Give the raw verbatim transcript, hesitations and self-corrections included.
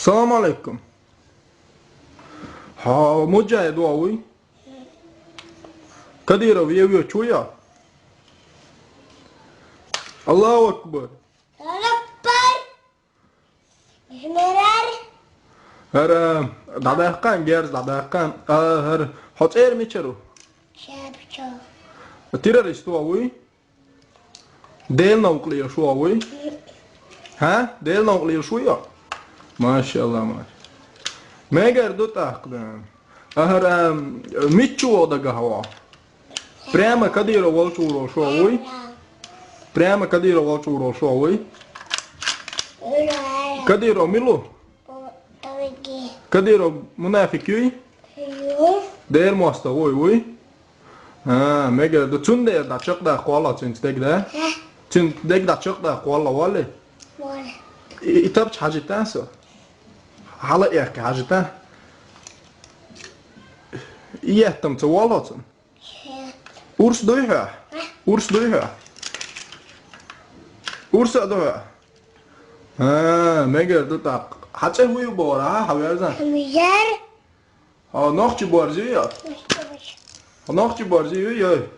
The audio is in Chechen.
Салам алейкум. Хьо муджахид вуй? Кадыров е вуй, чу я? Аллаху акбар. Аллаху акбар. Жмерар. ХӀара дӀадаьккхана, герз дӀадаьккхана. А, хӀара хьо цӀера мичара ву? Шапчо. Террорист вуй? Делан новкъа лелаш вуй? ХӀа? Делан новкъа лелаш вуй? Машалла, маша. Мегар ду тӀаккха, да. ХӀара, ам, мичча вогӀу дагахь хьо? Прямо Кадыров волчу гӀуролаш вуй? Прямо Кадыров волчу гӀуролаш вуй? Кадыров мила ву? Кадыров мунафикъ юй? Делан мостагӀа вуй, вуй? А, мегар ду, цундела дӀачакхдаккха валла цуьнца дегда? Цуьнца дегда дӀачакхдаккха валла валли? И, и тапча хьажийта со? Хьала эккхи хьажийта? И еттам ца волла цунна? Урс дуй хьо? Урс дуй хьо? Урс а ду хьо? А, мегар ду тӀаккха. Хьан цӀе хӀу ю бохура, хьан верзан? Хьо нохчи борз юй? Хьо нохчи борз юй, йой?